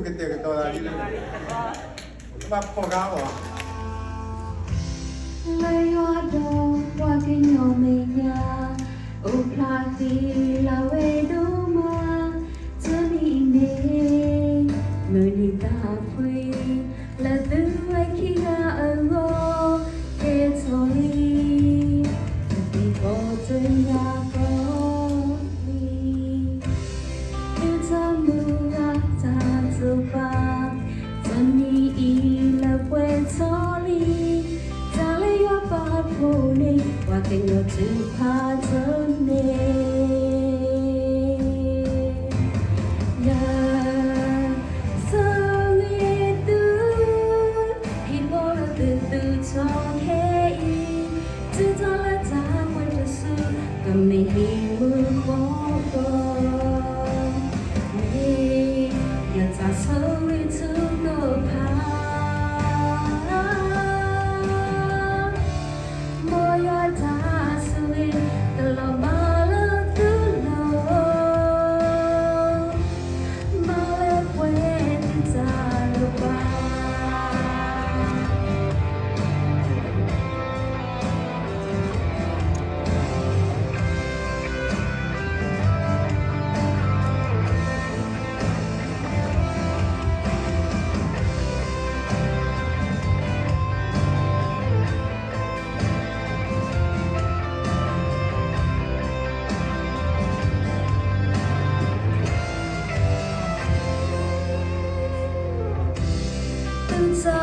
ကတဲာ်ကတီၤသးဒ်လဲၣ်, ဘၣ်ဖီၣ်ဃာ်အီၤ လၢယွၤဒီးပှၤကညီမဲာ်ညါ, အိၣ်ဖျါဃံလၤဝဲဒိၣ်မး, တနံၤအံၤန့ၣ်, မုၢ်နံၤတၢ်ဖှံ, လၢသုဝဲခံဂၤအဂီၢ်, ကဲထီၣ်လံ, တသံၣ်ဘီၣ်တညၣ်ကီၢ်လံ သုတၢ်မုၢ်လၢ်တၢ်တိာ်ပာ်, တနံၤအံၤလၢပှဲၤထီၣ်လံ, တၢ်လၢယွၤပာ်ဖှိၣ်န့ၣ်, ပှၤကညီထုကဖၣ်တန့ၢ် ယ ဆိၣ်ဂ့ၤသု, ဟံၣ်ဖိလၢသုသူၣ်ထီၣ်ခဲအံၤ, တုၤတၢ်လၢတၢ်ပှဲၤတစု, ကမ့ၢ်ဟံၣ်မုၢ်ဃီဃီ, မ့ၢ် ယတၢ်ဆိၣ်ဂ့ၤထုကဖၣ် မ်ယွၤတၢ်ဆိၣ်ဂ့ၤ ကလီၤဘၣ်လၢသုလိၤ, မၤလၢပှဲၤသုတၢ်လိၣ်ဘၣ် သုတၢ်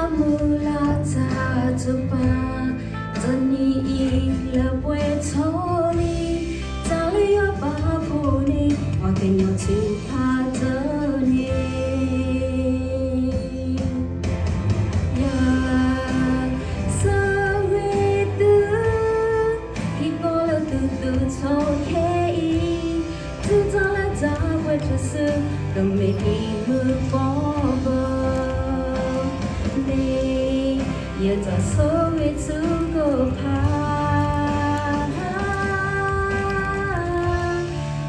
မုၢ်လၢ်တၢ်တိာ်ပာ်, တနံၤအံၤလၢပှဲၤထီၣ်လံ, တၢ်လၢယွၤပာ်ဖှိၣ်န့ၣ်, ပှၤကညီထုကဖၣ်တန့ၢ် ယ ဆိၣ်ဂ့ၤသု, ဟံၣ်ဖိလၢသုသူၣ်ထီၣ်ခဲအံၤ, တုၤတၢ်လၢတၢ်ပှဲၤတစု, ကမ့ၢ်ဟံၣ်မုၢ်ဃီဃီ, မ့ၢ် ယတၢ်ဆိၣ်ဂ့ၤထုကဖၣ်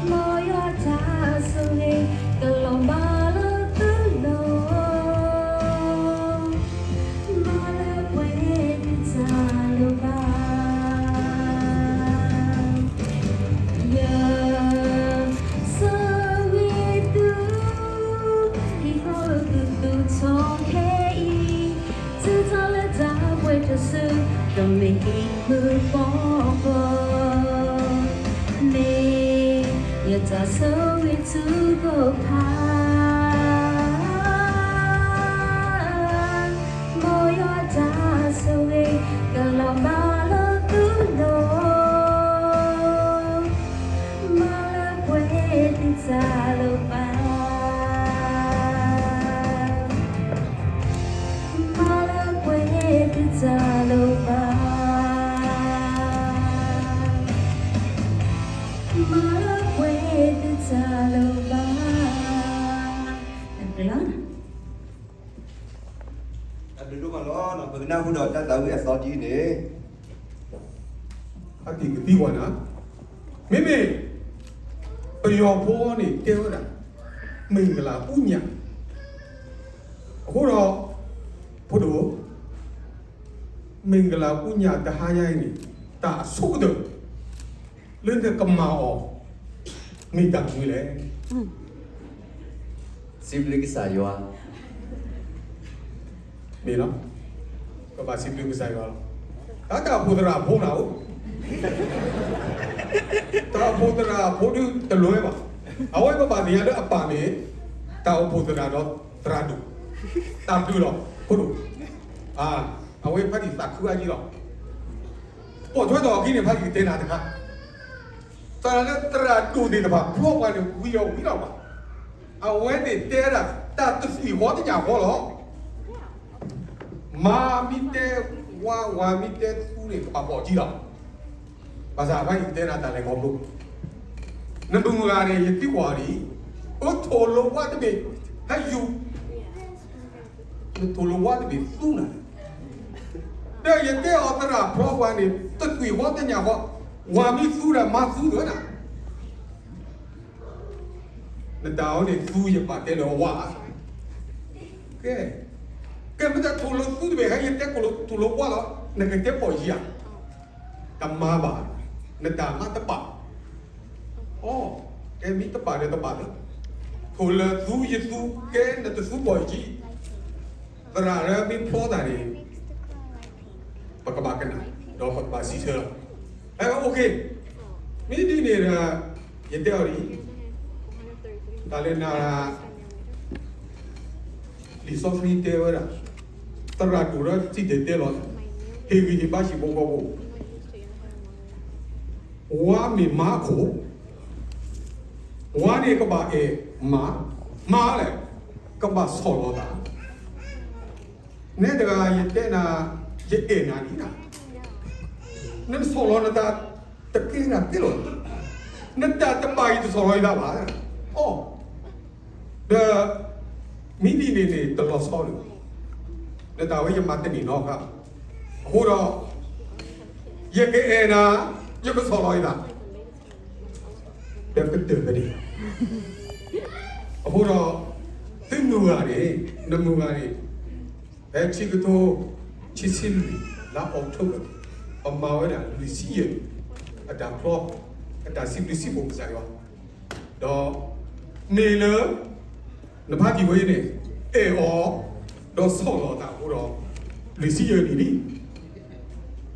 မ်ယွၤတၢ်ဆိၣ်ဂ့ၤ ကလီၤဘၣ်လၢသုလိၤ, မၤလၢပှဲၤသုတၢ်လိၣ်ဘၣ် ယ ဆိၣ်ဂ့ၤသု, ဟံၣ်ဖိလၢသုသူၣ်ထီၣ်ခဲအံၤ, တုၤတၢ်လၢတၢ်ပှဲၤတစု, ကမ့ၢ်ဟံၣ်မုၢ်ဃီဃီ, မ့ၢ် ယတၢ်ဆိၣ်ဂ့ၤထုကဖၣ် မ်ယွၤတၢ်ဆိၣ်ဂ့ၤ ကလီၤဘၣ်လၢသုလိၤ, မၤလၢပှဲၤသုတၢ်လိၣ်ဘၣ်, မၤလၢပှဲၤသုတၢ်လိၣ်ဘၣ်, မၤလၢပှဲၤသုတၢ်လိၣ်ဘၣ်, တၢ်ဘျုးလီၤ. တၢ်ဘျုးဒိၣ်မးလီၤ. ပကနၢ်ဟူဒီးတၢ်သးဝံၣ်အသီတယုၢ်န့ၣ်, အတံၤကသံကွၢ်နၤ, မ့မ့ၢ် ပယီၤဖိန့ၣ်တဲဝဲဒၣ် မ့ၢ်ကလၤအူညၣ်, အဃိဒီး ဖိဒိၣ် မ့ၢ်ကလၤအူညၣ်တဟါညါအံၤန့ၣ် တၢ်အဆိကတၢၢ် လၢနကမၤအီၤ မ့ၢ်တၢ်မနုၤလဲၣ်. စံးဘျုးကစၢ်ယွၤ, မ့ၢ်လီၤ, ကဘၣ်စံးဘျုးကစၢ်ယွၤလီၤ. တၢ်အိၣ်ဖှိၣ်သရၣ်ဖိနၤဧိၤ, တၢ်အိၣ်ဖှိၣ်သရၣ်ဖိဒုတလွဲဘၣ်. အဝဲပဘၣ်သ့ၣ်ညါလၢအပၢ်မ့ၢ် တၢ်အိၣ်ဖှိၣ်သရၣ်ဒီးသရၣ်ဒိၣ်, တၢ်ဘျုးလီၤ ဖိဒိၣ်, အဝဲဖါတံၢ်သးခုအါကံလီၤ. ပိာ်ထွဲထီၣ်အခံန့ၣ် ဖါတံၢ်ကတဲနၤတခါ, သရၣ်လၢသရၣ်ဒိၣ်သ့ၣ်တဖၣ် ဖျီပှၤန့ၣ် ဝံၤဒီးဝံၤလီၤဘၣ်. အဝဲသ့ၣ်တဲဒၣ် တၢ်တသွံၣ်ဃီတညၣ်ဃီလီၤ. မါမ့ၢ်တဲဝါ ဝၤမ့ၢ်တဲသူန့ၣ် ကဘၣ်ပိာ်ကံလီၤ. ဘၣ်ဆၣ်ဖါတံၢ်ကတဲနၤတၢ်လဲၤခီဖျိ, နမုၢ်ဂၤန့ၣ် ယသံကွၢ်အီၤဒ်အံၤ, အိၣ်ထိၣ်လိာ်ဝါတဘ့ၣ် ဟဲယူၤ နထိၣ်လိာ်ဝါတဘ့ၣ်သူနၤ, ဒီးယတဲအီၤသရၣ်ဖျီပှၤန့ၣ် တသွံၣ်ဃီတညၣ်ဃီ, ဝၤမ့ၢ်သူဒီးမါသူသ့ၣ်နၤ, နတၢ်အီၤန့ၣ်သူယဘၣ်တဲလၢအဝါဧါ, ကဲ, ကဲမ့ၢ်တၢ်ထိၣ်လၢသူတဘ့ၣ် ဟဲယတဲကိၣ်လၢထိၣ်လၢဝါလီၤ, နကတဲပီၢ်ယံၤဧါ, တမၤဘၣ်, နတၢ်မၤတဘၣ်, အိ, ကဲမ့ၢ်တဘၣ်ဒီးတဘၣ်လၢ, ထိၣ်လၢသူယသူကဲနတသူပီၢ်ယံၤ, သရၣ်လၢမ့ၢ်ဖျီတၢ်န့ၣ် ပကဘၣ်ကနၣ်, ဒီးပကဘၣ်စံးဆၢလီၤ, အဲ, အိၣ်ခ့, မ့ၢ်ဒ်န့ၣ်ဒီး, ယတဲအီၤဒ်အံၤ, တၢ်လၢနၤ လံာ်စီဆှံတဲဝဲဒၣ်, သရၣ်ဒိၣ်လၢစံၣ်တဲၤတဲလီၤ, ဟ့ၣ်ဂံၢ်ဟ့ၣ်ဘါဟံၣ်ဖိဃီဖိ, ဝါမ့ၢ်မါအခိၣ်, ဝါန့ၣ်ကဘၣ်အဲၣ်မါ, မါလဲၣ်, ကဘၣ်ဆီၣ်လီၤသး, နဲတဂၤယတဲနၤ, ယအဲၣ်နၤဒ်နၤ, နဆီၣ်လီၤနသးတကဲဒၣ်ကဲလီၤ, နတၢ်တဘၣ်အံၤတဆီၣ်လီၤယသးဘၣ်, အိ ဒီး မ့ၢ်ဒ်န့ၣ်န့ၣ် တလီၤဆီလၢၤ, နတၢ်ဝဲယမၤတန့ၢ်နီတခါ, အဃိဒီး ယကအဲၣ်နၤ, ယကဆီၣ်လီၤယသး, ဒီးကတၢၢ်ဖဲန့ၣ်, အဃိဒီး သုမုၢ်ဂၤန့ၣ်, နမုၢ်ဂၤန့ၣ်, ဖဲဆံကထိခံဆံလွံၢ် လါအီးကထိဘၢၣ်, ပမၤဝဲဒၣ်လွံၢ်ဆံယဲၢ်နံၣ် အတၢ်ဖျီ, အတၢ်စံးဘျုးစံးဖှိၣ်ကစၢ်ယွၤ, ဒီး မ့ၢ်လၢ နဖါတံၢ်ဝဲအံၤန့ၣ် အဲၣ်အီၤ ဒီးဆီၣ်လီၤအသးအဃိဒီး လွံၢ်ဆံယဲၢ်နံၣ်လံ.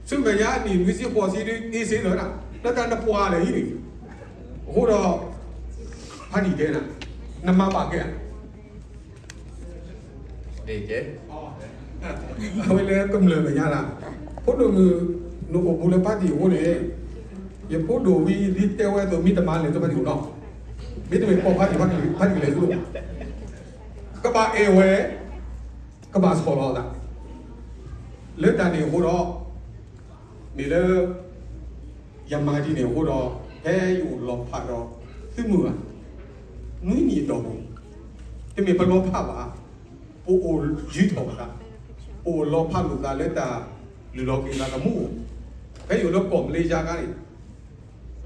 ဆူမဲာ်ညါအနံၣ်နွံဆံဃိးဆံဒ်အံၤစ့ၢ်ကီး, လၢတၢ်နပှၤလဲၣ်အံၤန့ၣ်, အဃိဒီး ဖါတံၢ်တဲနၤ, နမၤဘၣ်ကဲဧါ. အဝဲလၢကမျၢၢ်မဲာ်ညါလၢ ဖိဒိၣ်မုၣ် နအိၣ်ဘူးလၢဖါတံၢ်အဃိန့ၣ်, ယဖိဒိၣ်ဝံၤဒ်တဲဝဲအသိး မ့ၢ်တမၤလဲၣ် တဖါတံၢ်အိၣ်နီၤ, မ့တမ့ၢ်ပိာ်ဖါတံၢ် ဖါတံၢ်လဲၤဆူ ကဘၣ်အဲၣ်ဝဲ, ကဘၣ်ဆီၣ်လီၤအသး, လၢတၢ်န့ၣ်အဃိဒီး, မ့ၢ်လၢ ယမၤဒ်န့ၣ်အဃိဒီး, ဖဲယအိၣ်လီၤဖးဒီး သုမုၢ်ဂၤ နွံနံၣ်အတီၢ်ပူၤ, တမ့ၢ်ပလီၤဖးဘၣ်, ပအိၣ်ယုာ်ထီၣ်ဘၣ်သး, ပအိၣ်လီၤဖးလိာ်သးလၢတၢ်လုၢ်လီၤက့ၤသးသမူ, ဖဲယအိၣ်လၢကီၢ်မလ့ၡါခါန့ၣ်,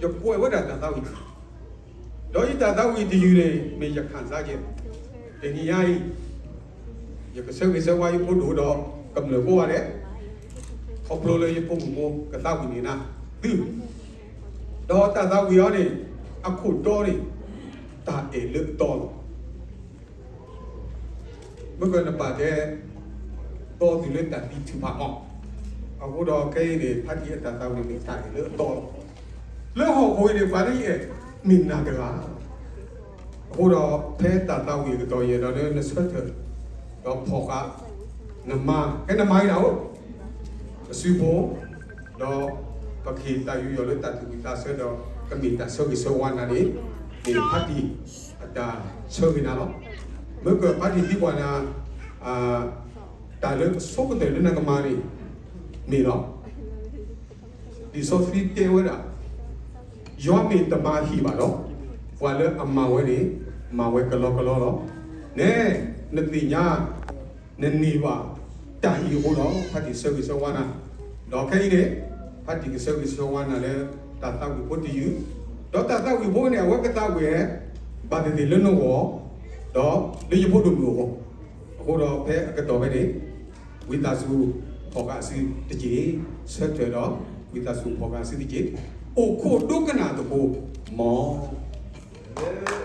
ယကွဲးဝဲဒၣ်တၢ်သးဝံၣ်, ဒီးယတၢ်သးဝံၣ်တယုၢ်န့ၣ် မ့ၢ်ယခၣ်စါကဲ, တနံၤညါအံၤ ယကဆၢဂ့ၤဆၢဝါယဖိဒိၣ်ဒီး ကမျၢၢ်ကိးဂၤဒဲး, ခီဖျိလၢယဖိမုၣ်ဖိကသးဝံၣ်န့ၢ်နၤ, သု, ဒီးတၢ်သးဝံၣ်အီၤန့ၣ်, အခိၣ်တီန့ၣ်, တၢ်အဲၣ်လၢအတီလီၤ. မ့ၢ်ကနပာ်တဲ တီသုးလၢတၢ်သံထုးဖးအီၤ, အဃိဒီးခဲအံၤန့ၣ် ဖါတံၢ်အတၢ်သးဝံၣ်န့ၣ် တၢ်အဲၣ်လၢအတီလီၤ. လၢဟီၣ်ခိၣ်အံၤန့ၣ် ပှၤလၢယအဲၣ် မ့ၢ်နၤတဂၤ အဃိဒီး ဖဲတၢ်သးဝံၣ်အကတီၢ်ယဲၢ်ဒီး နဆၢထၢၣ် ဒီးဖီၣ်ဃာ် နမါ ဖဲနမါအံၤဒၣ်အိၣ် အစုဖိ, ဒီးပကဟ့ၣ်တၢ်ယူးယီၣ်လၢတၢ်သူၣ်ဝံၣ်သးဆၢဒီး ကမ့ၢ်တၢ်ဆၢဂ့ၤဆၢဝါနၤန့ၣ် မ့ၢ်ဖါတံၢ်အတၢ်ဆၢဂ့ၤနၤလီၤ. မ့ၢ်ကဖါတံၢ်သံကွၢ်နၤ တၢ်လၢအဆိကတၢၢ်လၢနကမၤန့ၣ် မ့ၢ်လီၤ. လံာ်စီဆှံတဲဝဲဒၣ်, ယွၤမ့ၢ်တမၤဟံၣ်ဘၣ်ဒီး, ပှၤလၢအမၤဝဲန့ၣ် မၤဝဲကလီကလီလီၤ. နဲ, နသ့ၣ်ညါ နန့ၢ်ဘၣ်တၢ်ဟံၣ်အဃိဒီး ဖါတံၢ်ဆၢဂ့ၤဆၢဝါနၤ, ဒီးခဲအံၤန့ၣ် ဖါတံၢ်ကဆၢဂ့ၤဆၢဝါနၤလၢ တၢ်သးဝံၣ်ဖိတယုၢ်, ဒီးတၢ်သးဝံၣ်ဖိန့ၣ် အဝဲကသးဝံၣ် ဘၣ်သ့ၣ်သ့ၣ်လၢနဂီၢ်, ဒီးလၢယဖိဒိၣ်မုၣ်အဂီၢ်, အဃိဒီးဖဲအကတီၢ်ဖဲန့ၣ် ဝံသးစူၤဖီၣ်ဃာ်အစုတက့ၢ်, ဆၢထၢၣ်ဒီး ဝံသးစူၤဖီၣ်ဃာ်အစုတက့ၢ်, အိၣ်ခိးဒိကနၣ်သကိးမီၤ.